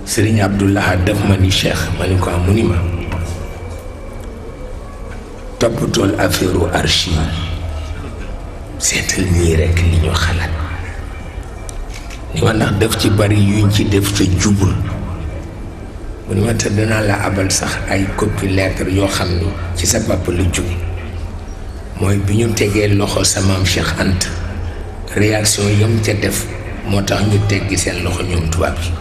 Sëriñ Abdullah def ma ni Cheikh ma ni ko mu ni ma toppatool affaireu archive seetal ñii rekk li ñu xalaat ni ma ndax def ci bari yuñ ci def te jubul mu ni ma te danaa la abal sax ay copie lettre yoo xam ni ci sa papa la jóge mooy bi ñu tegee loxo sa maam Cheikh Anta réaction yam ca def moo tax ñu teggi seen loxo ñoom tubaab yi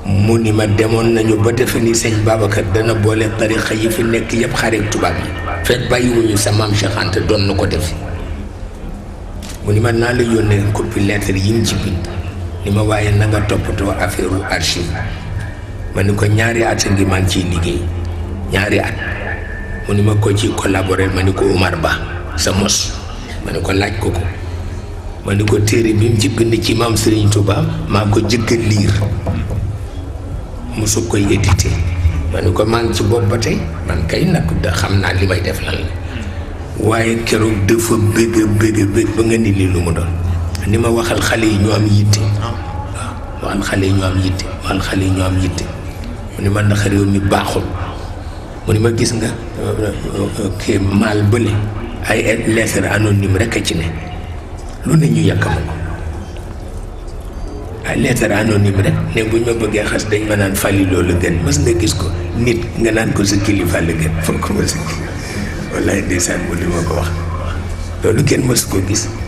mu ni ma demoon nañu ba defe ni sëñ Babacar dana boole tarixa yi fi nekk yëpp xarit tubaab yi fekk bàyyiwuñu sa maam Cheikh Anta doon na ko def mu ni ma naa la yónnee copie lettre yi mu ci bind ni ma waaye na nga toppatoo affaireu archive ma ni ko ñaari at a ngi man ciy liggéey ñaari at mu ni ma ko ci collaborer ma ni ko Omar Ba sa mos ma ni ko laaj ko ma ni ko téere bi mu ci bind ci maam Serigne Touba maa ko jëkk a liir mosu koy édité ma ni ko maa ngi ci bopp ba tey man kay nag da xam naa li may def lan la waaye keroog dafa bëgg ba nga ni lii lu mu doon ni ma waxal xale yi ñu am yitte waaw waxal xale yi ñu am yitte waxal xale yi ñu am yitte mu ni man ndax réew mi baaxul mu ni ma gis nga kii maal bële ay lettre anonyme rek a ci ne lu ne ñu yàkkama ko ay lettre anonyme rek ne bu ñu ma bëggee xas dañ ma naan fali loolu gën mës nga gis ko nit nga naan ko sa kilifa la gën foog ko ma sa kilifa wallaay ndeysaan mu li ma ko wax loolu kenn mës ko gis